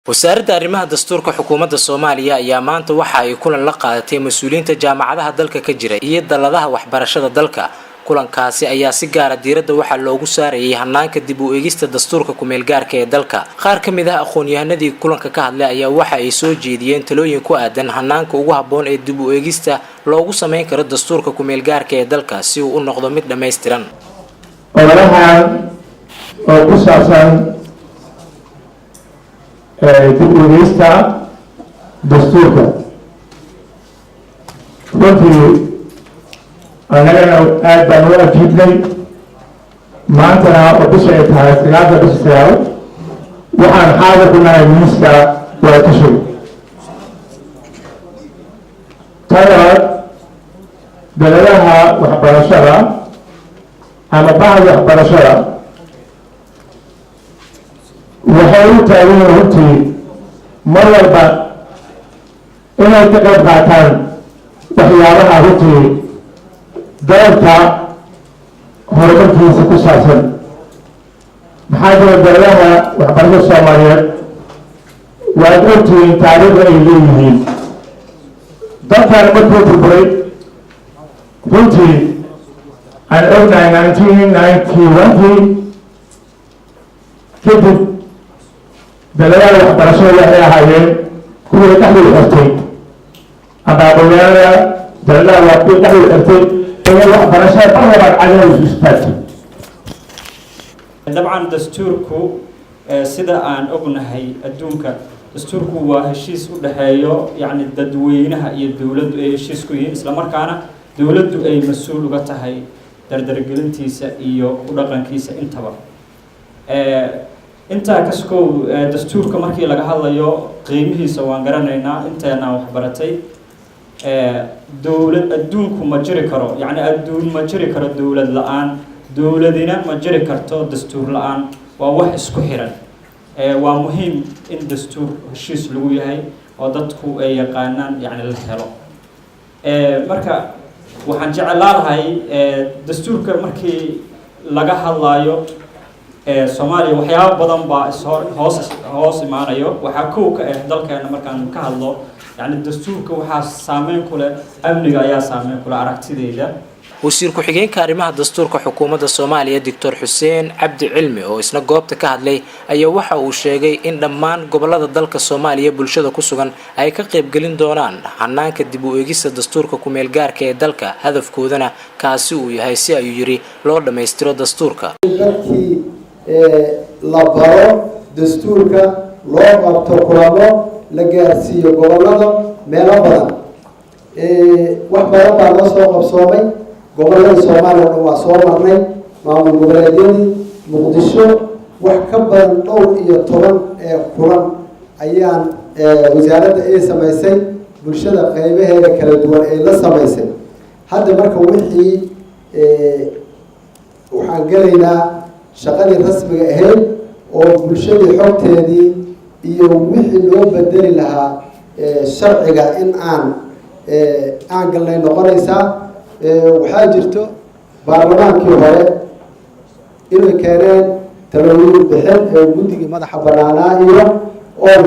Wasaaradda arrimaha dastuurka xukuumadda Soomaaliya ayaa maanta waxa ay kulan la qaadatay mas-uuliyiinta jaamacadaha dalka ka jira iyo dalladaha waxbarashada dalka. Kulankaasi ayaa si gaara diiradda waxaa loogu saarayay hanaanka dib u eegista dastuurka kumeelgaarka ee dalka. Qaar ka mid ah aqoon-yahanadii kulanka ka hadlay ayaa waxa ay soo jeediyeen talooyin ku aadan hanaanka ugu habboon ee dib u eegista loogu sameyn karo dastuurka kumeelgaarka ee dalka si uu u noqdo mid dhammaystiran. Ololahan oo ku saabsan dib u eegista dastuurka, runtii annagana aad baan u ajiibnay. Maantana oo bisha ay tahay 9-ka bisha 9, waxaan xaadir ku nahay miiska wadatashiga. Ta labaad, dalladaha waxbarashada ama bahda waxbarashada waxay u taagan yihiin runtii mar walba inay ka qayb qaataan waxyaabaha runtii dalka horumarkiisa ku saabsan. Maxaa jira, dalladaha waxbarashada Soomaaliyeed waad ogtihiin taariikhda ay leeyihiin. Dalkan markuu burburay, runtii aan ognahay 1991-kii kadib, dalladaha waxbarashada waxay ahaayeen kuwii dhexdii xirtay, ama aqoonyahanada dalladaha waa kuwii dhexdii xirtay inay waxbarashada mar labaad cagahoodu istaagto. Dabcan, dastuurku, sida aan ognahay adduunka, dastuurku waa heshiis u dhexeeyo, yacni, dadweynaha iyo dowladdu ay heshiis ku yihiin, islamarkaana dowladdu ay mas-uul uga tahay dardargelintiisa iyo u dhaqankiisa intaba. Intaa kaskow, dastuurka markii laga hadlayo qiimihiisa waan garanaynaa inteenaan waxbaratay. Dowlad adduunku ma jiri karo, yacni adduun ma jiri karo dowlad la-aan, dowladina ma jiri karto dastuur la-aan. Waa wax isku xiran. Waa muhiim in dastuur heshiis lagu yahay oo dadku ay yaqaanaan, yacni, la helo. Marka waxaan jeclaa lahay, dastuurka markii laga hadlayo Soomaaliya, waxyaabo badan baa ishor hoos hoos imaanayo. Waxaa kow ka ah dalkeena markaan ka hadlo, yacni, dastuurka waxaa saameyn ku leh amniga ayaa saameyn ku leh, aragtideyda. Wasiir ku-xigeenka arrimaha dastuurka xukuumadda Soomaaliya, Doctor Xuseen Cabdi Cilmi, oo isna goobta ka hadlay, ayaa waxa uu sheegay in dhammaan gobolada dalka Soomaaliya bulshada ku sugan ay ka qaybgelin doonaan hanaanka dib u eegista dastuurka kumeel gaarka ee dalka, hadafkoodana kaasi uu yahay si, ayuu yidhi, loo dhammaystiro dastuurka. Dadkii la baro dastuurka, loo qabto kulamo, la gaarsiiyo gobolada meelo badan. Wax badan baa noo soo qabsoomay. Gobolladii Soomaaliya o dhan waa soo marnay, maamul goboleedyadii, Muqdisho wax ka badan dhowr iyo toban ee kulan ayaan wasaaradda ay samaysay, bulshada qeybaheeda kala duwan ay la samaysay. Hadda marka wixii waxaan gelaynaa shaqadii rasmiga ahayd oo bulshadii xogteedii iyo wixii loo bedeli lahaa sharciga in aan galnay noqonaysaa. Waxaa jirto baarlamaankii hore inay keeneen talooyin bixin ee guddigii madaxa banaanaa iyo oon